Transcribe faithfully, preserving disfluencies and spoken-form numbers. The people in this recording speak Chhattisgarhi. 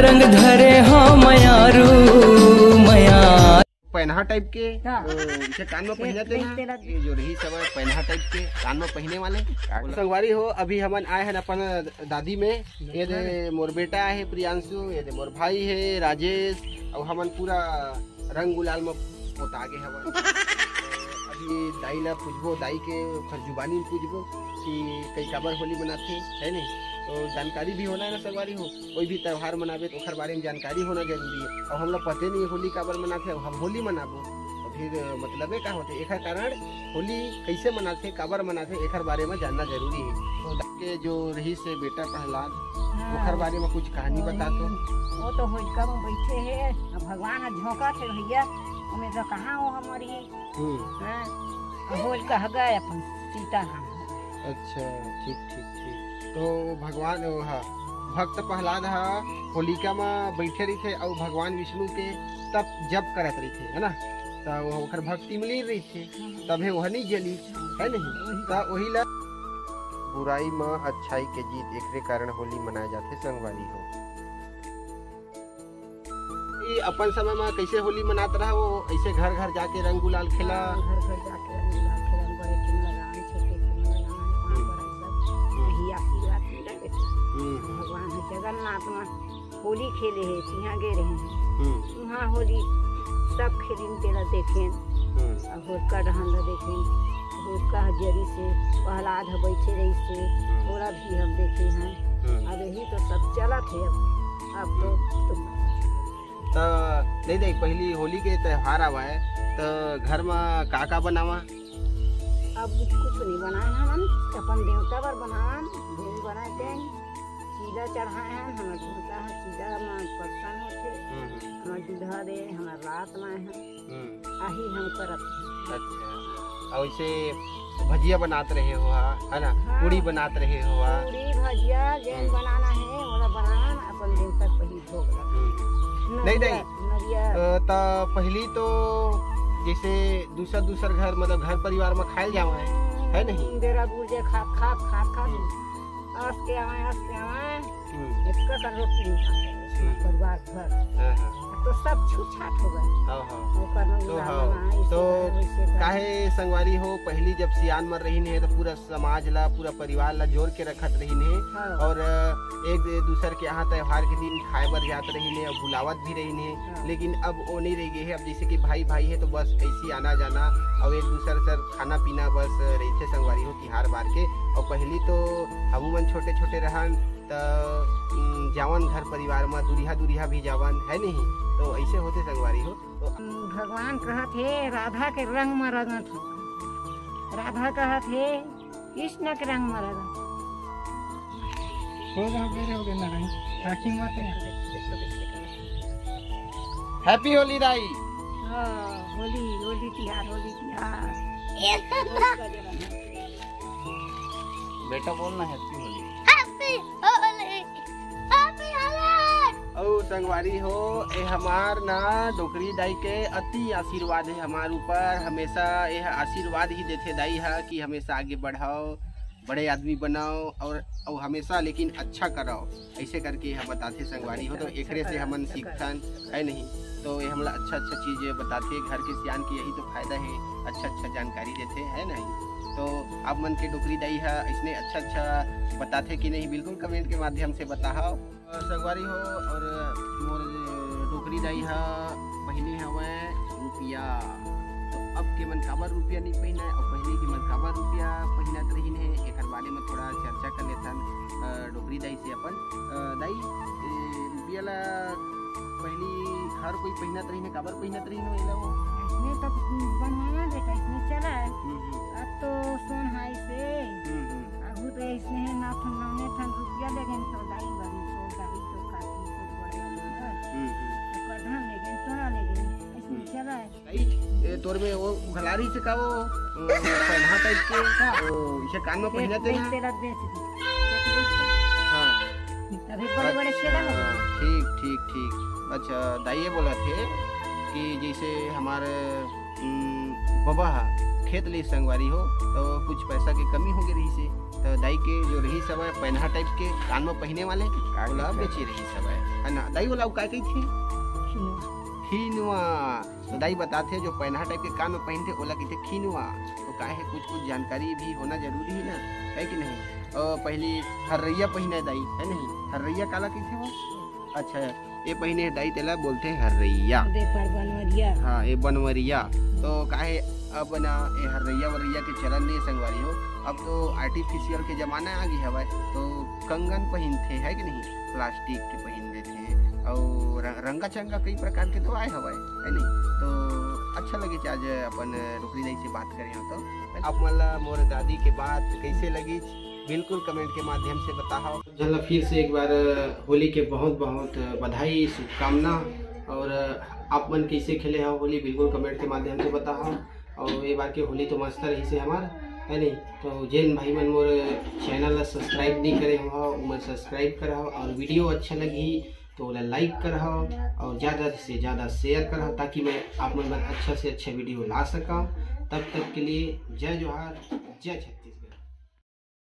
रंग धरे हो मयारू मया। पैनहा टाइप के, हाँ। ओ, इसे कान में पहनते ना, ये जो रही सब पैनहा टाइप के कान में पहने वाले। संगवारी हो, अभी हमन आए हैं अपन दादी में। ये दे मोर बेटा है प्रियांशु, ये दे मोर भाई है राजेश, और हमन पूरा रंग गुलाल में पोता गे हवन। अभी दाई ला पूछबो, दाई के ओखर जुबानी में पूछबो कि कई काबर होली मनाथे, है नहीं? तो जानकारी भी होना है ना संगवारी हो, कोई भी त्योहार मनाबे तो ओखर बारे में जानकारी होना जरूरी है। अब हमला पते नहीं होली काबर मनाथे, अब हम होली मनाबो तो फिर मतलबे का होथे? एखर कारण होली कैसे मनाथे, काबर मनाथे, एखर बारे में जानना जरूरी है। तो के जो रही से बेटा प्रहलाद, हाँ। ओखर बारे में कुछ कहानी बता तो। वो तो होलिका में बैठे है, अब भगवान ह झोंकत है भैया, ओमे तो कहाँ वो हमारी, हम्म। हाँ, अब होलिका ह गए अपन सीता राम। अच्छा, ठीक, ठीक, ठीक। तो भगवान, ओ, हाँ, भक्त प्रहलाद हा होलिका में बैठे रहिथे और भगवान विष्णु के तप जप करत रहिथे, है ना? तो वो ओकर भक्ति में लीन रहिथे, तभे वह नहीं जली, है नहीं? वही तो वही ला बुराई में अच्छाई के जीत, एकरे कारण होली मनाए जाथे संगवारी हो। ये अपन समय में कैसे होली मनात रहा, वो ऐसे घर घर जाके रंग गुलाल खेला। हाँ, घर घर जाके रंग गुलाल खेला, बड़े के लगान, छोटे के लगान, पाँव हम्म। पड़े सब। हम्म। यही आशीर्वाद मिला बेटा। हम्म। भगवान है जगन्नाथ में होली खेले है, तिहाँ गे रहे हैं। हम्म। वहाँ होली सब खेलिन, तेला देखेन। हम्म। और होलिका दहन ला देखेन। होलिका ह जरी से प्रहलाद ह बैठे रही से, हम्म। ओला भी हम देखे हैं। हम्म। अब यही तो सब चलत है अब। अब तो, हम्म। तो त नहीं, देख, पहली होली के त्योहार आवा है, तो घर में का का बनावा? अब कुछ नहीं बनाए हमन, अपन देवता बर बनावन, धूम बनाए के, चीला चढ़ाए हन, हमर देवता ह चीला में प्रसन्न होथे, हम्म, हम्म। हमर दूल्हा दे, हमर रात में है, हम्म। आही हम करत हन। अच्छा, और इसे भजिया बनात रहे हो, है ना? हाँ। पूड़ी बनात रहे हो। पूड़ी भजिया जेन हम्म। बनाना है, ओला बनावन, अपन देवता के पहली भोग लगा। हम्म। नहीं, नरिया, नहीं। नरिया। अ, त पहली तो जैसे दूसर दूसर घर, मतलब घर परिवार में खाए जावे, है नहीं? बेरा गुड़ जे खात, खात, खात, खात, हम्म। अस के आवे, अस के आवे, हम्म। एक कसन रोटी नहीं खाते, हम्म। परिवार भर। हाँ, हाँ। तो सब छूट छाट हो गए। हाँ, हाँ। ओकर में तो उड़ा हाँ, बना, ऐसे तो बना, वैसे बना। काहे संगवारी हो, पहली जब सियान में रहीन है तो पूरा समाज ला, पूरा परिवार ला जोर के रखत रहीन है। हाँ। और, अ, एक दूसर के यहाँ त्योहार के दिन खाए बर जात रहीन है और बुलावत भी रहीन है। हाँ। लेकिन अब वो नहीं रह गए है। अब जैसे कि भाई भाई है तो बस ऐसी आना जाना और एक दूसर सर खाना पीना बस रहिथे संगवारी हो तिहार बार के। और पहली तो हमू मन छोटे छोटे रहन त, उम, जावन घर परिवार में, दूरिहा दूरिहा भी जावन, है नहीं? तो ऐसे होथे संगवारी हो। तो भगवान कहत हे, राधा के रंग में रंगत हो। राधा कहत हे, कृष्ण के रंग में रंगत हो। हो गया, मेरे हो गया ना, राखी मत है। Happy होली दाई। हाँ, होली, होली तिहार, होली तिहार। बेटा बोलना, Happy Holi. Happy Holi, Happy Holi. अउ संगवारी हो, ए हमार ना डोकरी दाई के अति आशीर्वाद है हमार ऊपर। हमेशा ए आशीर्वाद ही देथे दाई हा कि हमेशा आगे बढ़ाओ, बड़े आदमी बनाओ और, और हमेशा लेकिन अच्छा कराओ। ऐसे करके हम बताथे संगवारी हो, तो एकरे से हमन सीखथन, है नहीं? तो ये हमला अच्छा अच्छा चीज बताथे, घर के सियान के यही तो फायदा है, अच्छा अच्छा जानकारी देथे, है नहीं? तो आप मन के डोकरी दाई हा इसने अच्छा अच्छा बताथे कि नहीं, बिल्कुल comment के माध्यम से बताओ। अ, संगवारी हो, और मोर डोकरी दाई हा पहिने हवय रुपया। तो अब के मन काबर रुपया नहीं पहिना है और पहले के मन काबर रुपया पहिनत रहीन है, एकर बारे में थोड़ा चर्चा कर लेथन, अ, डोकरी दाई से अपन। अ, दाई, ए, रुपया ला पहली हर कोई पहिनत रहीन है, काबर पहिनत रहीन हो एला वो? इसने तो बनवाना बेटा, इसने चला है। हम्म, हम्म। अब तो सोन हाई से, हम्म, हम्म। आगू तो इसने है ना, थन नौने थन रुपया ले गए तो दाई बनी, तो दाई तो काटी तो बड़े बनी। हम्म, हम्म। तो कढ़ा ले गए, तोरा ले गए, इसने हम्म। चला है। ए, तोर में वो घलारी से का वो, अ, पहना टाइप के, ओ, इसे कान में पहनते हैं। तेरा बेच दी। हाँ। अभी बड़े बड़े अच्छा, शेरा हो गए। ठीक, ठीक, ठीक। अच्छा, दाई ये बोला थे कि जैसे हमारे, उम, बबा हा खेत ले संगवारी हो, तो कुछ पैसा के कमी हो गई रही से। तो दाई के जो रहिस हवय पैनहा टाइप के कान में पहिने वाले, ओला बेचे रहिस हवय, है ना दाई? ओला अउ का कहिथे? हिनवा। तो दाई बताथे जो पैनहा टाइप के कान में पहिनथे ओला कहिथे खिनवा। तो का है, कुछ कुछ जानकारी भी होना जरूरी है ना, है कि नहीं? और पहली हर्रैया पहिने दाई, है नहीं? हर्रैया काला कहिथे वो? अच्छा, ये पहिने दाई तेला बोलथे हर्रैया। दे पर बनवरिया। हाँ, ये बनवरिया। तो काहे अब ना ये हर्रैया वर्रैया के चलन नहीं संगवारी हो, अब तो आर्टिफिशियल के जमाना आ गई हवय, तो कंगन पहिनथे, है कि नहीं? प्लास्टिक के पहिन देथे, और र-, रंगा चंगा कई प्रकार के तो आए हवय, है नहीं? तो अच्छा लगे आज अपन रुकरी दाई से बात करे हो तो। आप मन ला मोर दादी के बात कैसे लगी, बिल्कुल कमेंट के माध्यम से बताओ। चलो फिर से एक बार होली के बहुत बहुत बधाई, शुभकामना। और आप मन कैसे खेले हो होली, बिल्कुल कमेंट के माध्यम से बताओ। और ये बार के होली तो मस्त रहिस हे हमार, है नहीं? तो जेन भाई मन मोर चैनल ला सब्सक्राइब नहीं करे हो, उमन सब्सक्राइब करहो, और वीडियो अच्छा लगी तो ओला लाइक करहो, और ज़्यादा से ज़्यादा शेयर करहो, ताकि मैं आप मन बर अच्छा से अच्छा वीडियो ला सका। तब तक के लिए जय जोहार, जय छत्तीसगढ़।